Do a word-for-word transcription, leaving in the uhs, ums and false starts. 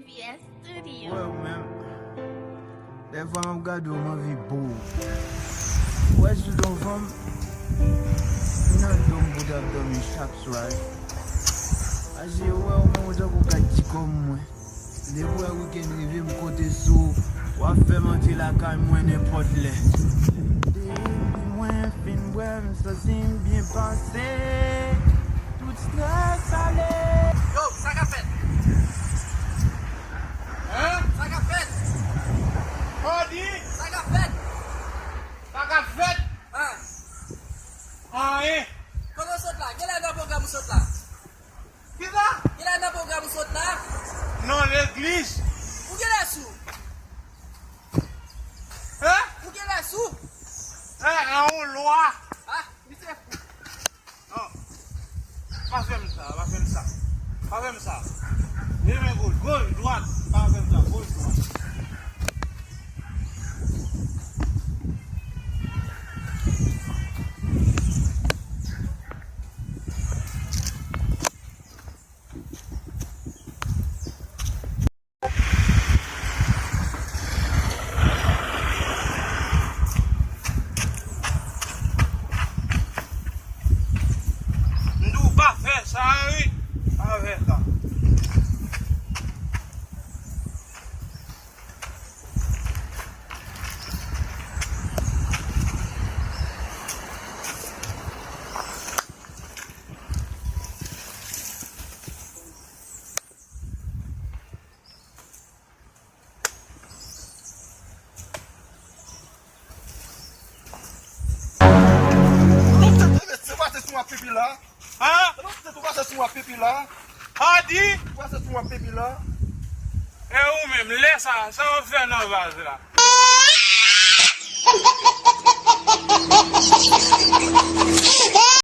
Yes, studio. Wè ou menm. Dèfwa m ap gade w, m anvi bo w. Ou wè sou don fanm, m nan dòm pou t ap dòmi chak swa. Pase ou wè ou menm ou tankou gad ti kòm mwen. Depi w wè wikenn rive, m konte sou ou. W ap fè m antre lakay mwen nenpòt lè. Depi mwen fin bwè, m santi m byen pase. Tout strès ale. Yo, sa k ap fèt? Hein? Sa k ap fèt? Odi? Sa k ap fèt? Sa k ap fèt? Hein? Anyen. Kote w sot la? Genlè nan pwogram ou sot la? Kisa? Genlè nan pwogram ou sot la? Non, legliz. Ou genlè sou? Hein? Ou genlè sou? Hein, an yon lwa. Ah, misye fou. Non. Pa fè m sa, pa fè m sa. Pa fè m sa. Leve men goch, goch, dwat. Pa fè m sa, goch, dwat. M di w pa fè sa, wi. Pa fè sa. Ou pase sou mwen pipi la? Hein? Ou pase sou mwen pipi la? Odi? Ou pase sou mwen pipi la? E ou menm, lè sa, sa w ap fè nan vaz la?